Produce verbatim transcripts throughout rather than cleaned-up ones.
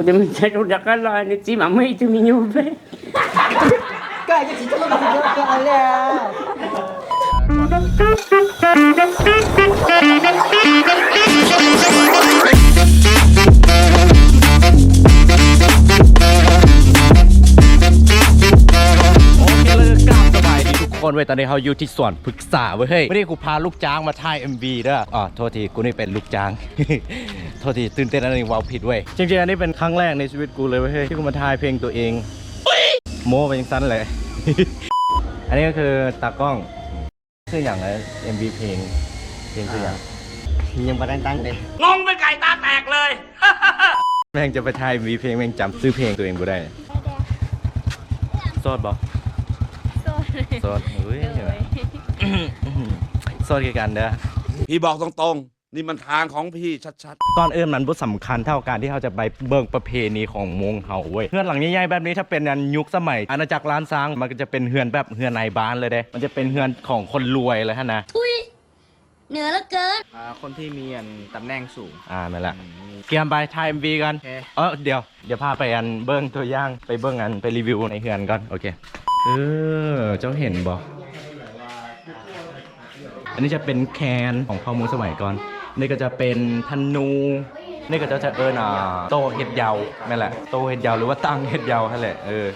Udah mencari udah kalah, ini tim ama itu minyobe. Kak, ini cerita lu masih jawab soalnya. โอเคเลยครับ สบายดีทุกคนเว้ย ตอนนี้เราอยู่ที่สวนพฤกษาเว้ย เฮ้ย วันนี้กูพาลูกจ้างมาถ่าย เอ็มวี เด้อ อ๋อ โทษที กูนี่เป็นลูกจ้าง โทษที ตื่นเต้นอันนี้เว้าผิดเว้ย จริงๆ อันนี้เป็นครั้งแรกในชีวิตกูเลยเว้ย เฮ้ย ที่กูมาถ่ายเพลงตัวเอง โม้ไปจังซั่นแหละ อันนี้ก็คือตากล้อง ชื่ออย่างไร เอ็มวี เพลง เพลงชื่ออย่าง ยังบ่ได้ตั้งเลย งงเป็นไก่ตาแตกเลย แม่งจะไปถ่าย เอ็มวี เพลง แม่งจำชื่อเพลงตัวเองบ่ได้ โสดบ่ โสด โสด อุ้ย โดย โสดคือกันเด้อ พี่บอกตรงๆ นี่มันทางของพี่ชัดๆ ก่อนอื่นมันบ่สำคัญเท่าการที่เราจะไปเบิ่งประเพณีของมงเฮาเว้ย เฮือนหลังใหญ่ๆ แบบนี้ถ้าเป็นอันยุคสมัยอาณาจักรล้านช้าง มันก็จะเป็นเฮือนแบบเฮือนนายบ้านเลยเด้ มันจะเป็นเฮือนของคนรวยเลยหั่นนะ ทุย เหนือเหลือเกิน อ่า คนที่มีอันตำแหน่งสูง อ่า นั่นแหละ อืม เตรียมไปถ่าย เอ็มวี กัน โอเค เออ เดี๋ยว เดี๋ยวพาไปอันเบิ่งตัวอย่าง ไปเบิ่งอัน ไปรีวิวในเฮือนก่อน โอเค เออ เจ้าเห็นบ่ อันนี้จะเป็นแคนของเผ่ามงสมัยก่อน นี่ก็จะเป็นธนู นี่ก็จะ จะเอิ้น อ่า โต้เฮ็ดเหย้า แม่นแหละ โต้เฮ็ดเหย้า หรือว่าตังเฮ็ดเหย้าหั่นแหละ เออ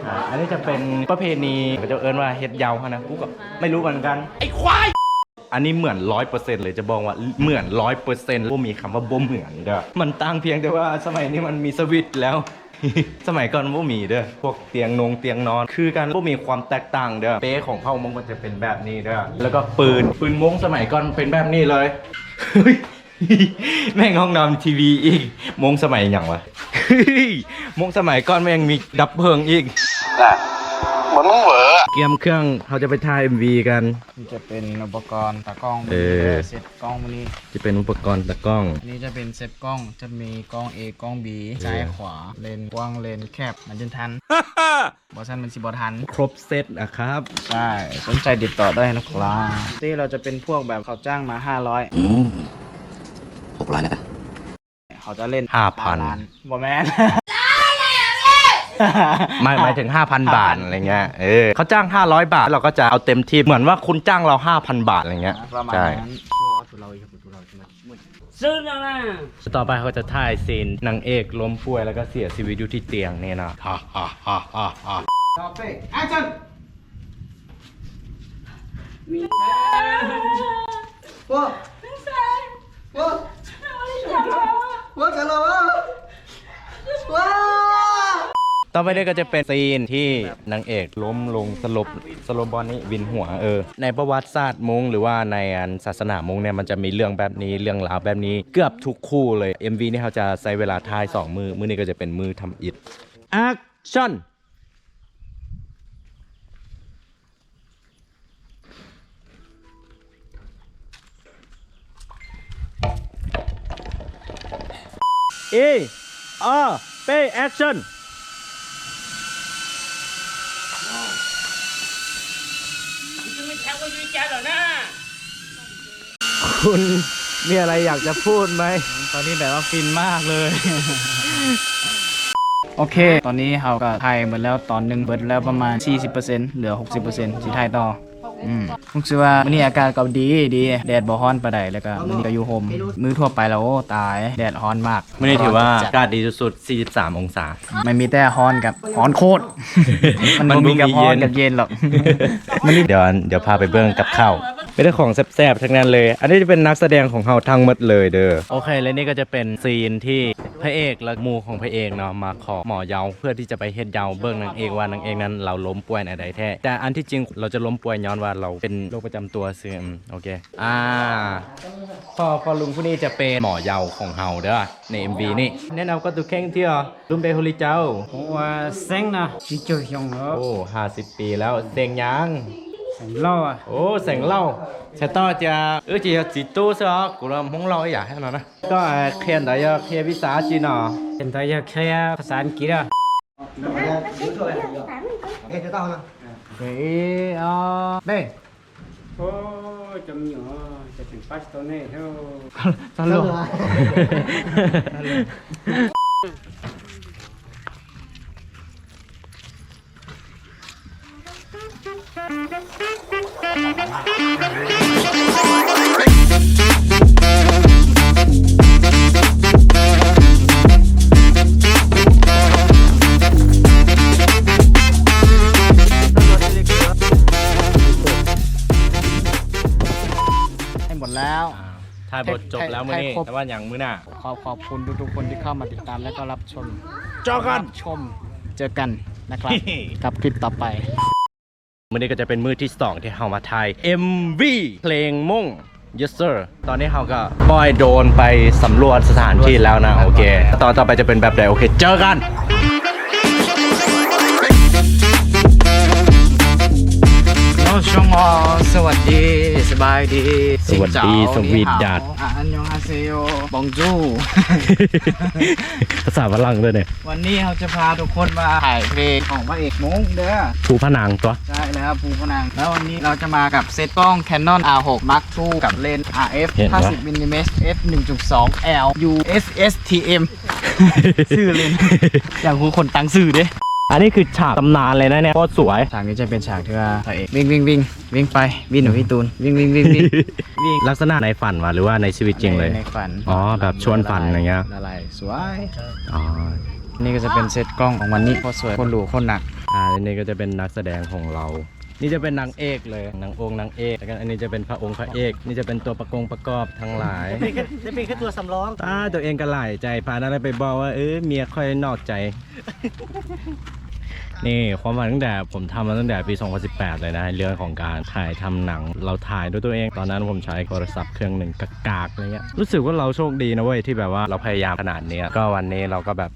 อ่า อันนี้จะเป็นประเพณี เขาจะเอิ้นว่าเฮ็ดเหย้าหั่นนะ กูก็ไม่รู้เหมือนกัน ไอ้ควาย อันนี้เหมือนร้อยเปอร์เซ็นต์เลย จะบอกว่าเหมือนร้อยเปอร์เซ็นต์ บ่มีคำว่าบ่เหมือนเด้อ มันต่างเพียงแต่ว่าสมัยนี้มันมีสวิตช์แล้ว สมัยก่อนบ่มีเด้อ พวกเตียงนงเตียงนอน คือกัน บ่มีความแตกต่างเด้อ เป๊ะของเผ่ามงมันจะเป็นแบบนี้เด้อ แล้วก็ปืน ปืนมงสมัยก่อนเป็นแบบนี้เลย แม่งห้องนอน ทีวี อีก มงสมัยหยังวะ มงสมัยก่อนแม่งมีดับเพลิงอีก น่ะ เหมือนมึงเหวอ เตรียมเครื่อง เราจะไปถ่าย เอ็มวี กัน นี่จะเป็นอุปกรณ์ตากล้อง เออ เซตกล้องพวกนี้ จะเป็นอุปกรณ์ตากล้อง อันนี้จะเป็นเซตกล้อง จะมีกล้อง A กล้อง B เออ ซ้ายขวา เลนส์กว้าง เลนส์แคบ มันจะทัน บ่ซั่นมันสิบ่ทัน ครบเซตนะครับ ใช่ สนใจติดต่อได้นะครับ ที่เราจะเป็นพวกแบบเขาจ้างมาห้าร้อย อืม หกร้อยแล้วกัน เขาจะเล่น ห้าพัน ล้าน บ่แม่น หมาย หมายถึง ห้าพัน บาท อะไรเงี้ย เออ เขาจ้าง ห้าร้อย บาท เราก็จะเอาเต็มที่ เหมือนว่าคุณจ้างเรา ห้าพัน บาท อะไรเงี้ย ประมาณ ใช่ นั้น ซื้อแล้วนะ ต่อไปเขาจะถ่ายซีนนางเอกล้มป่วยแล้วก็เสียชีวิตอยู่ที่เตียงเนี่ยเนาะ ฮ่าฮ่าฮ่าฮ่าฮ่า ต่อไป action ว้า ว้า ว้า จะรอวะ ว้า ต่อไปเนี่ยก็จะเป็นซีนที่นางเอกล้มลงสลบ สลบบอนนี่วินหัว เออ ในประวัติศาสตร์มงหรือว่าในอันศาสนามงเนี่ย มันจะมีเรื่องแบบนี้ เรื่องราวแบบนี้ เกือบทุกคู่เลย เอ็มวี นี่เขาจะใช้เวลาถ่ายสองมื้อ มื้อนี้ก็จะเป็นมื้อทำอิฐ action เอ อา เป้ action คุณมีอะไรอยากจะพูดไหม ตอนนี้แบบว่าฟินมากเลย โอเค ตอนนี้เราก็ถ่ายหมดแล้วตอนหนึ่ง เบิดแล้วประมาณ สี่สิบเปอร์เซ็นต์ เหลือ หกสิบเปอร์เซ็นต์ สิถ่ายต่อ อืม รู้สึกว่ามื้อนี้อากาศก็ดี ดี แดดบ่ร้อนปานใด แล้วก็มื้อนี้ก็อยู่โฮม มื้อทั่วไปแล้ว โอ้ ตาย แดดร้อนมาก มื้อนี้ถือว่าอากาศดีสุดๆ สี่สิบสาม องศา มันมีแต่ร้อนกับร้อนโคตร มันบ่มีกับร้อนกับเย็นหรอก มันมี เดี๋ยว เดี๋ยวพาไปเบิ่งกับข้าว เป็นของแซ่บๆ ทั้งนั้นเลย อันนี้จะเป็นนักแสดงของเราทั้งหมดเลยเด้อ โอเค และนี่ก็จะเป็นซีนที่พระเอกและหมู่ของพระเอกเนาะ มาขอหมอเหย้า เพื่อที่จะไปเฮ็ดเหย้าเบิ่งนางเอกว่านางเอกนั้นเราล้มป่วยอันใดแท้ แต่อันที่จริงเราจะล้มป่วยย้อนว่าเราเป็นโรคประจำตัวซื่อ อืม โอเค อ่า พ่อ พ่อลุงผู้นี้จะเป็นหมอเหย้าของเราเด้อ ใน เอ็มวี นี่ แนะนำก็ตัวแข้งเที่ยว ลุงเปโฮลิเจ้า ผมว่าเซ็งนะ สิเจ้าหยองเหรอ โอ้ ห้าสิบ ปีแล้ว เซ็งยัง เซ็งเหล้าอ่ะ โอ้ เซ็งเหล้า ใช่ต่อจะ เออ จะจิตตู้ซะเหรอ กูละมงเหล้าอย่าให้เรานะ ก็เขียนแต่อยากเขียนภาษาจีนเนาะ เขียนแต่อยากเขียนภาษาอังกฤษอ่ะ เอ๊ะ จะต้องนะ เฮ้ย อ๋อ เบ้ โอ้ย จำหยอจะถึงปัสโตเน่เท่า ตลก ตลก ตลก ให้หมดแล้ว อ่า ถ่ายบทจบแล้วมื้อนี้ ถ่ายครบ แต่ว่าอย่างมื้อหน้า ขอขอบคุณทุกๆคนที่เข้ามาติดตามและก็รับชม เจอกัน รับชม เจอกันนะครับ กับคลิปต่อไป มื้อนี้ก็จะเป็นมื้อที่สองที่เฮามาถ่าย เอ็มวี เพลงม่ง Yes sir ตอนนี้เฮาก็ปล่อยโดรนไปสำรวจสถานที่แล้วนะ โอเค ตอนต่อไปจะเป็นแบบใด โอเค เจอกัน โอ้ ช่วงออ สวัสดี สบายดี สวัสดี สินเจ้า สวีดัต นี่ฮาว อ่ะ อันยองฮาเซโย บองจู ภาษาฝรั่งด้วยเนี่ย วันนี้เราจะพาทุกคนมาถ่ายเพลงของพระเอกมงเด้อ ภูพระนางตัว ใช่แล้ว ภูพระนาง แล้ววันนี้เราจะมากับเซตกล้อง Canon อาร์ หก Mark ทู กับเลนส์ อาร์ เอฟ เห็นปะ ห้าสิบ มิลลิเมตร เอฟ หนึ่งจุดสอง แอล ยู เอส เอส ที เอ็ม ชื่อเลนส์ อยากรู้คนตั้งชื่อเด้ อันนี้คือฉากตำนานเลยนะเนี่ย โคตรสวย ฉากนี้จะเป็นฉากที่ว่าพระเอกวิ่งวิ่งวิ่งวิ่งไป วิ่งหนูพี่ตูน วิ่งวิ่งวิ่งวิ่งวิ่ง ลักษณะในฝันวะ หรือว่าในชีวิตจริงเลย ใน ในฝัน อ๋อ แบบชวนฝันอย่างเงี้ย ละลาย สวย อ๋อ นี่ก็จะเป็นเซตกล้องของวันนี้ โคตรสวย โคตรหรู โคตรหนัก อ่า อันนี้ก็จะเป็นนักแสดงของเรา นี่จะเป็นนางเอกเลย นางองค์นางเอก แล้วก็อันนี้จะเป็นพระองค์พระเอก นี่จะเป็นตัวประกงประกอบทั้งหลาย จะเป็นแค่ จะเป็นแค่ตัวสำรอง อ่า ตัวเองก็หลายใจ พานั่นไปบอกว่า เออ เมียค่อยนอกใจ นี่ความฝันตั้งแต่ผมทำมาตั้งแต่ปี สองพันสิบแปด เลยนะ เรื่องของการถ่ายทำหนัง เราถ่ายด้วยตัวเอง ตอนนั้นผมใช้โทรศัพท์เครื่องหนึ่งกากๆอะไรเงี้ย รู้สึกว่าเราโชคดีนะเว้ย ที่แบบว่าเราพยายามขนาดเนี้ย ก็วันนี้เราก็แบบ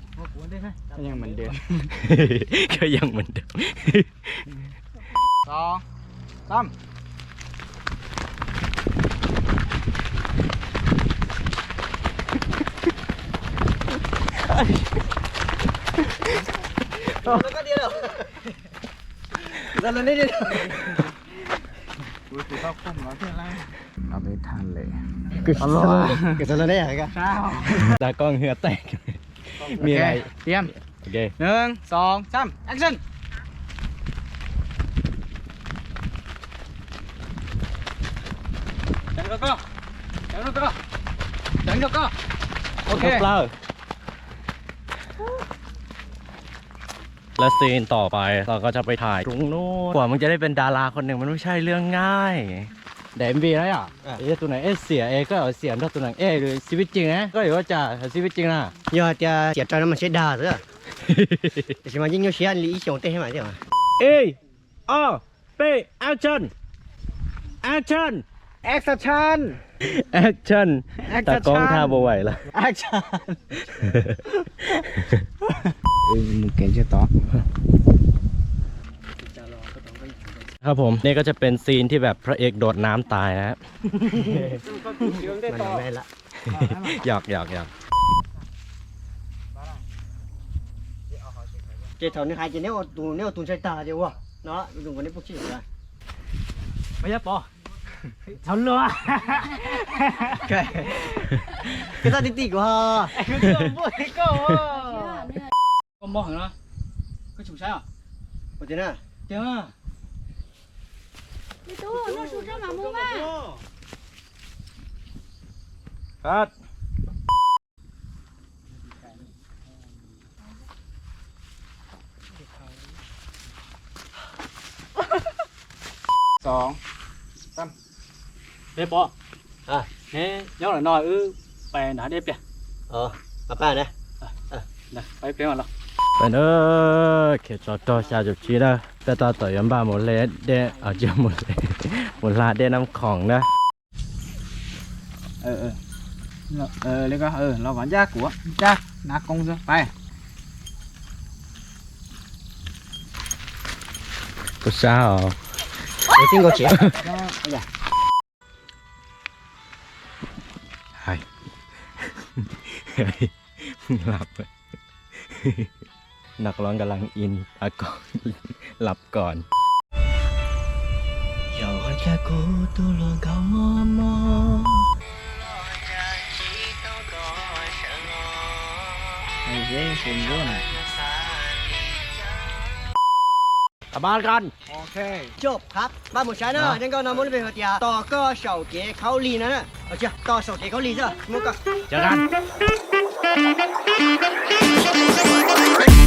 ก็ยังเหมือนเดิม ก็ยังเหมือนเดิม สอง สาม แล้วก็เดียว แล้วนี่เดียว กูกูเข้าคุ้มแล้วเท่าไหร่ เอาไม่ทันเลย คือ เอาล่ะ คือจะได้ยังไงกัน ตากล้องเหงื่อแตก มีอะไร โอเค เตรียม โอเค หนึ่ง สอง สาม แอคชั่น จังก็ก็ จังก็ก็ จังก็ก็ โอเค และซีนต่อไปเราก็จะไปถ่ายตรงนู้น กว่ามึงจะได้เป็นดาราคนหนึ่งมันไม่ใช่เรื่องง่าย แต่ เอ็มวี แล้วอ่ะ อ่ะ ไอ้ตัวไหน เอ๊ะ เสียเองก็เอาเสียงเท่าตัวหนังเอกหรือชีวิตจริงนะ ก็อยู่ว่าจะชีวิตจริงนะ 要加写照那么些大的，什么英雄学院里英雄对黑马对吧？ เอ้ย อ้อ เป้ แอคชั่น แอคชั่น แอคชั่น แอคชั่น แอคชั่น ตากล้องท่าบ่ไหวละ แอคชั่น เอ้ย มึงเก่งเชียวต่อ ครับผม นี่ก็จะเป็นซีนที่แบบพระเอกโดดน้ำตายนะฮะ มันไม่ละ หยอกหยอกหยอก 这头你看见那个洞，那个洞才大的哇，那如果你不去的话，不要跑，走路啊！对，给他的地瓜。哎，这不能够啊！我摸很了，快出山啊！我天呐！对啊。你等我，那树枝麻木吧。ครับ สอง สาม เฮ้ยปอ อ่ะ เนี่ยย้อนหน่อยเออ ไปหนาเด็บเนี่ย อ๋อ มาป้านะ อ่ะ อ่ะ นะ ไปเปลี่ยนก่อนเหรอ ไปเด้อ เขตจอดจอดชาจุดชี้เด้อ แต่ตอนต่อย้อนบ้านหมดเลยเด้อ เอาเจ้าหมดเลย หมดละเด้อน้ำของเด้อ เออ เออ เออ แล้วก็ เออ เราก่อน ยากกว่า ยาก หนักกงซะ ไป กูเศร้า 我进过去。 เฮ้ย เฮ้ย หลับ นักร้องกำลังอิน อากงหลับก่อน เฮ้ย เฮ้ย เป็นเรื่องอะ กลับบ้านกัน จบครับ บ้านหมูช้างเนาะ เนาะ นั่นก็นอนมุ้งเป็นหัวเตียงต่อก็เสาเก๋เขาลีนั่นน่ะ เอาเชียต่อเสาเก๋เขาลีซะมุ้งก็ เจอกัน เป็น